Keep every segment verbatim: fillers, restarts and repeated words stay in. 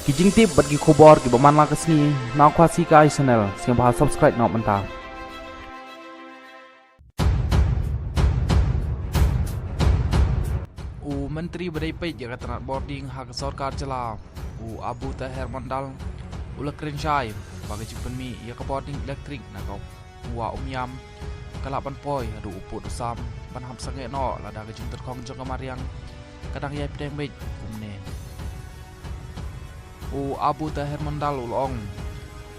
Ki jingtip bad ki khubor kiba man la ka sngi na Khasi Kai Channel, sngewbha subscribe noh mynta. U Myntri ba dei peit ïa ka tnat bording ha ka sorkar jylla, u Abu Taher Mondal, u la kren shai ba ka jingpynmih ïa ka bording elektrik na ka Wah Umiam ka lah ban poi haduh u pud u sam ban hap sangeh noh lada ka jingtyrkhong jong ka mariang ka dang ïai pdiang beit kumne. U Abu Taher Mondal u la ong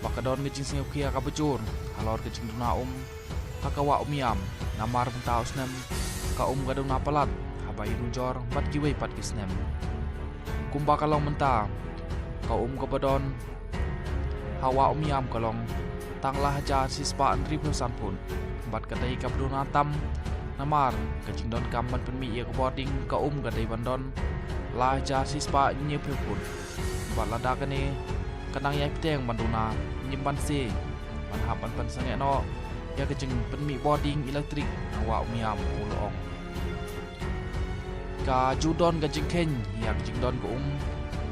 ba ka don ka jingsngewkhia kaba jur halor ka jingduna um ha ka Wah Umiam, namar mynta u snem ka um ka duna palat haba ïanujor bad kiwei pat ki snem. Kumba ka long mynta, ka um kaba don ha Wah Umiam ka long tang lai hajar shispah hynriewphew san phut bad ka dei kaba duna tam, namar ka jingdonkam ban pynmih ïa ka bording ka um ka dei ban don lai hajar shispah hynñiewphew phut. Bad lada kane ka dang ïai pdiang ban duna, ngim banse ban hap ban pynsangeh noh ïa ka jingpynmih bording elektrik na Wah Umiam, u la ong. Ka ju don ka jingkheiñ ïa ka jingdon ka um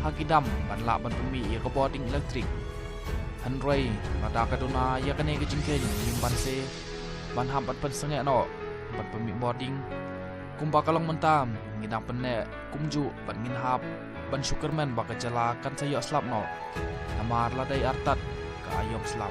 ha ki dam ban lah ban pynmih ïa ka bording elektrik. Hynrei lada ka duna ïa kane ka jingkheiñ, ngim banse ban hap ban pynsangeh noh ban pynmih bording. Kumba ka long mynta, ngi dang pynneh kumjuh bad ngin hap ban shu kyrmen ba ka jylla kan sa ïoh slap noh, namar la dei artat ka aïom slap.